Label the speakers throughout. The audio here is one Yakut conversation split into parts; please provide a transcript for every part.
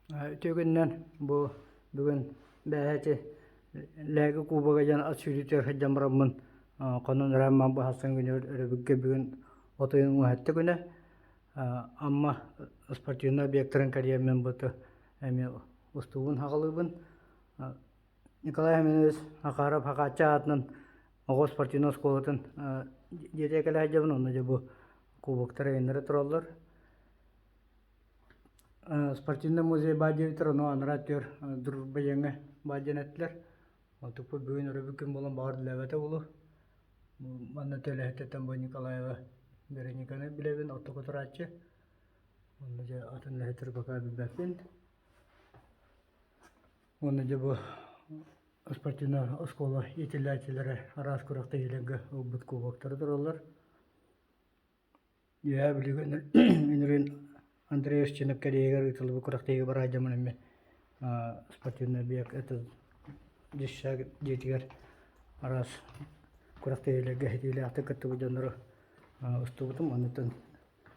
Speaker 1: Үтүө күнүнэн бу бүгүн бээһэти Лээги Кубога диэн ат сүүрүүтүгэр сылдьан бараммын хонон ыраамман бу сарсын күнүгэр өрөбүлгэ бүгүн от ыйын уоһэтте күнэ Амма спортивнай объектарын кэрийэммин бу эмиэ устуубун хаҕалыыбын. Николай Семенович Макаров Хахааччы аатынан оҕо спортивнай оскуолатын дьиэтигэр кэлэ сылдьабын онно дьэ бу кубоктар эйэннэрэ тураллар. Спортивнай музей баар диэбиттэр, ону анараа өттүгэр Дружба диэҥҥэ баар диэн эттилэр. Онтукпут бүгүн өрөбүл күн буолан баҕар үлэлээбэтэ буолуо. Манна төлөһүттэн бу Николаева Верониканы билэбин, оттоку турааччы. Онно дьэ атын үлэһиттэри пока билбэппин. Уонна дьэ бу спортивнай оскуола иитиллээччилэрэ араас күрэхтэһиилэргэ ылбыт кубоктара тураллар. Үөһээ Бүлүүгэ үнүрүүн Андрей Устинов кэриэһигэр ыытыллыбыт күрэхтэһиигэ бараайдаммын эмиэ спортивный объект это дьиссаак дьиэтигэр араас күрэхтэһиилэргэ ситиилээхтик кыттыбыт дьоннору устубутум. Оннуттан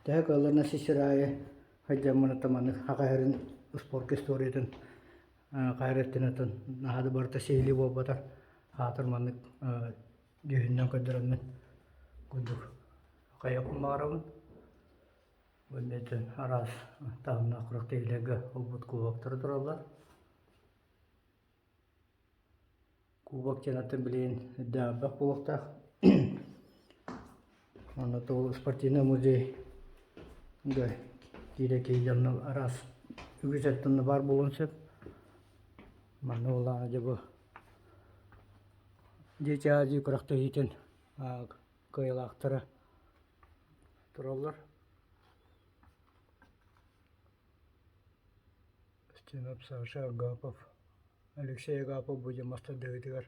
Speaker 1: төһө кыалларынан сир аайы сылдьаммын оттон маннык саха сирин спорка историятын хайа эрэ өттүнэн наһаа да барыта сиһилии буолбатар аатыр маннык дьүһүннэн көрдөрөммүн курдук хайыахпын баҕарабын. Бу араас таһымнаах күрэхтэһиилэргэ ылбыт кубоктара тураллар. Кубок диэн атын билигин үрдээҕирбэх буолуохтаах. Онно тугу спортивнай музей киирэ киһи дьонно араас үгүс өттүн баар буолуон сөп. Манна буоллаҕына дьэ бу Дети Азии күрэхтэһиитин кыайыылаахтара тураллар. Стенов Саша Агапов, Алексей Агапов бу дьэ мас тардыһыытыгар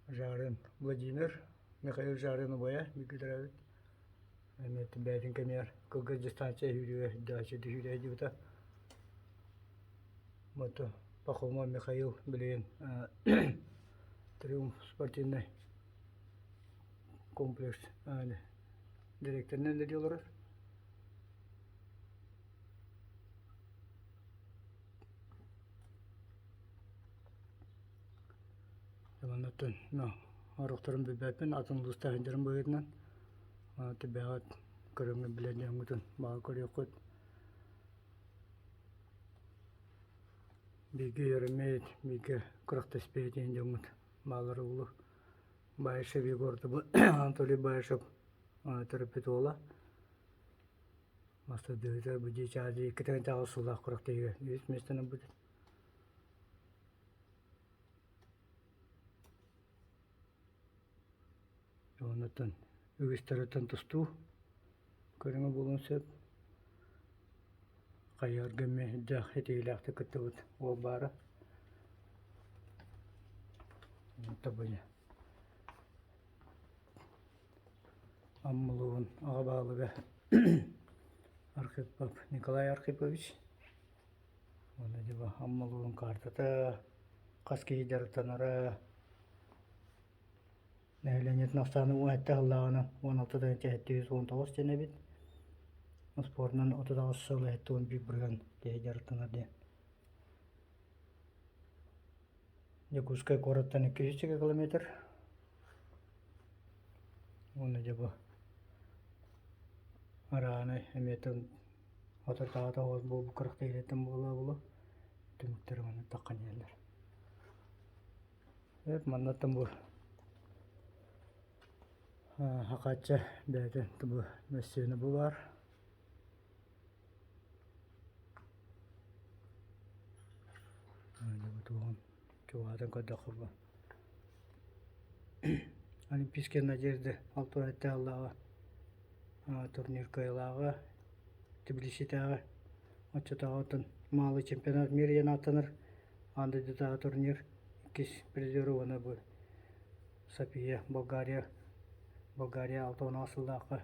Speaker 1: Жарин Владимир, Михаил Жарин убайа бииргэ төрөөбүт. Эмиэ бэйэтин кэмигэр кылгас дистанция сүүрүүгэ сүүрдээччи сүүрэ сылдьыбыта. Вот Пахомов Михаил билигин Триумф спортивнай комплекс директорынан үлэлии олорор. Оннуттан орохторун билбэппин, атын улуустар сылдьарым быһыытынан түбэҕит көрөҥҥүт билэр дьоҥҥутун баҕа көрүөххүт. Бииргэ үөрэммит, бииргэ күрэхтэспит диэн дьоммут бааллара буолуо. Баишев Егор Анатолий Баишев төрөппүт уола. Мастардыыта бу дьиэ иккитин таҕыс сыллаах күрэхтэһиигэ үһүс миэстэни ылбыт. Оннуттан үгүстэриттэн тустуу көрүҥэ буолуон сөп. Хайыһарга эмиэ сүрдээх ситиһиилээхтик кыттыбыт уол баара. Аммалуун аҕа баһылыга Архипов Николай Архипович уонна дьэ Аммалуун каартата хас киһи дьарыктанара Нэһилиэнньэтин ахсаана 17 сыллааҕынан 16 тыһыынча 719 диэн эбит. Спорунан 38 сыл 71 бырыһыан киһи дьарыктанар диэн. Дьокуускай куораттан 200 километр. Уонна дьэ бу арааны эмиэ соторутааҕыта оҕус буолбут күрэхтэһиилэртэн буолуо буолуо түмүктэрэ манна таххан иһэллэр. Эп маннаттан бу Хахаачча бэйэтин бу мөссүөнэ бу баар. Бу туоҕун чугаһатан көрдөххө бу Олимпийские надежды алтыһыттан ыллаҕа турнир кыайыылааҕа Тбилиситээҕи оччотооҕу оттон Малый чемпионат мира диэн ааттанар аан дойдутааҕы турнир иккис призера уонна бу София Болгария Болгария 60 сыллаахха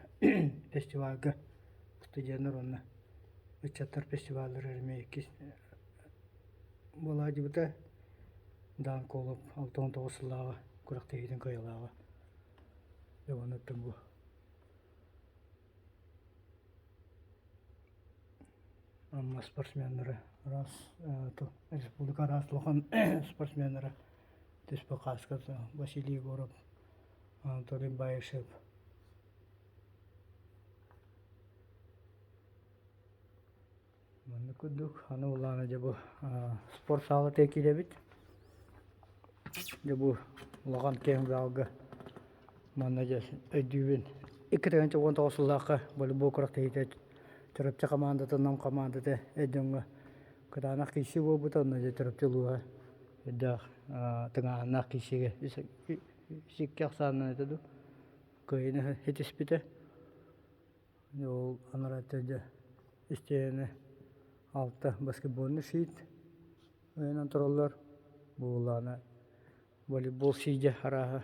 Speaker 1: фестивальга студеннар уонна ыччаттар фестиваллара эмиэ иккис буолаадьыбыта Дан Колов 69 сыллааҕы күрэхтэһиитин кыайыылааҕа дьэ уонна бу. Амма спортсменнара араас республика араас улахан спортсменнара түспүт хааската Василий Егоров, Анатолий Баишев. Маннык курдук аны улаана дьэ бу спорт саалата киирэбит. Дьэ бу улахан киэҥ залга манна дьэ өйдүүбүн 2019 сыллаахха волейбол күрэхтэһиитэ Чурапчы хамаандата Нам хамаандата эр дьоҥҥо кытаанах киирсии буолбута онно дьэ Чурапчы улууһа үрдээх тыҥааһыннаах киирсиигэ икки ахсаанынан этэ дуу кыайыыны ситиспитэ. Ол анараа дьэ истиэнэ алта баскетбольный щит ыйанан тураллар. Буоллаҕына волейбол сиидэ арааһа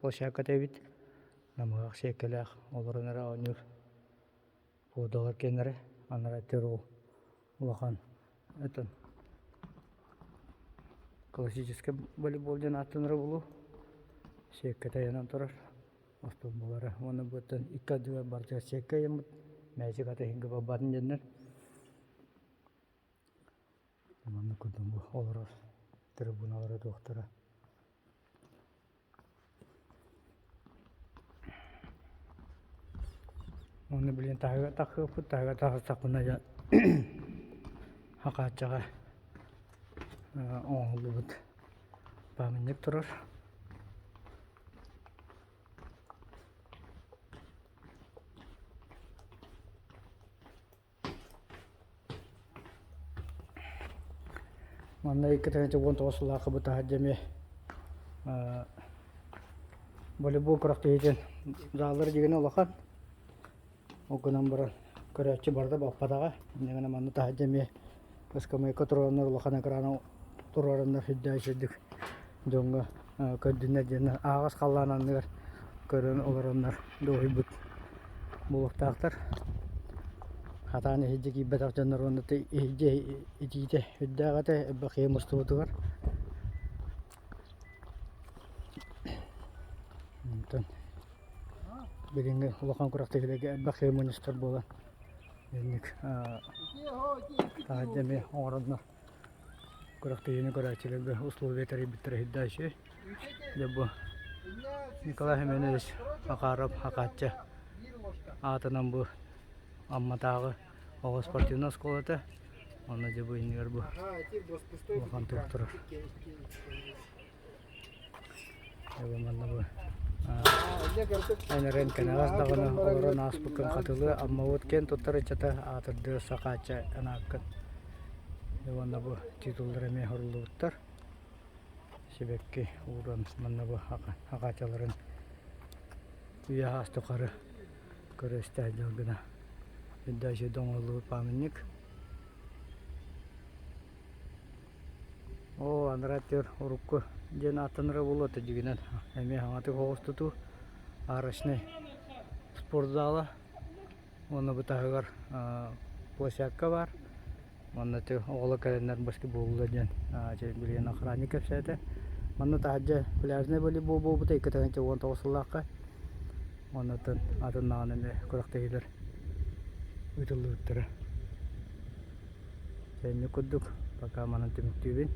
Speaker 1: площадката эбит. Намыһах сиэккэлээх олорон эрэ оонньуур Фотолар кэннэрэ анараа ол улахан этэн классическай волейбол диэн ааттанара буолуо. Сиэккэтэ ыйанан турар остуолбалара уонна быаттан икки ардыгар барытыгар сиэккэ ыйаммыт мээчик ата иһингэ барбатын диэннэр маннык курдук бу олорор трибуналара туохтара. Уонна билигин таһыгар тахсыахпыт, таһыгар таҕыстахпына дьэ Хахааччаҕа оҥоһуллубут памятник турар. Манна 2019 сыллаахха бу таһырдьа эмиэ волейбол күрэхтэһиитин заллара дьигинэ улахан. Ол гынан баран көрөөччү барыта баппатаҕа. Инньэ гынан манна таһырдьа эмиэ ыскамыайка туруораннар улахан экраны туруораннар сүрдээх үчүгэйдик дьоҥҥо көрдүннэр диэн аһаҕас халлаан анныгар көрөн олороннор дуоһуйбут буолуохтаахтар. Хатаан иһирдьэ киирбэтэх дьоннор уонна иһирдьэ итиитэ үрдээх этэ элбэх киһи мустубутугар. Онтон билиҥҥи улахан күрэхтэһиилэргэ элбэх киһи мунньустар буолан инник таһырдьа эмиэ оҥороннор Күрэхтэһиини көрөөччүлэргэ условия тэрийбиттэрэ сүрдээх үчүгэй. Дьэ бу Николай Семенович Макаров Хакааччы аатынан бу Амматааҕы оҕо спортивнай оскуолата. Онно дьэ бу иннигэр бу улахан туох турар. Манна бу эн кэнэҕэс даҕаны олорон ааспыккын хатылыы Аммабыт киэн туттар ыччата аатырдыа Сахаачча анааккын уонна бу титуллар эмиэ оһоруллубуттар сибэкки ууран манна бу Хахаачаларын үйэ саас тухары көрө-истэ сылдьар гына үрдээччи оҥоһуллубут памятник. Оо, анараа өттүгэр урукку диэн ааттанара буолуо этэ дьиҥинэн эмиэ хаҥатык оҕус тутуу арочнай спортзала уонна бу таһыгар площадка баар. Манна ити оҕолор кэлэннэр баскетболлуулар диэн билигин охранник кэпсээтэ. Манна таһырдьа пляжнай волейбол буолбута 2019 сыллаахха. Оннуттан атыннаҕына эмиэ күрэхтэһиилэр ыытыллыбыттара. Сэнньик курдук пока манан түмүктүүбүн.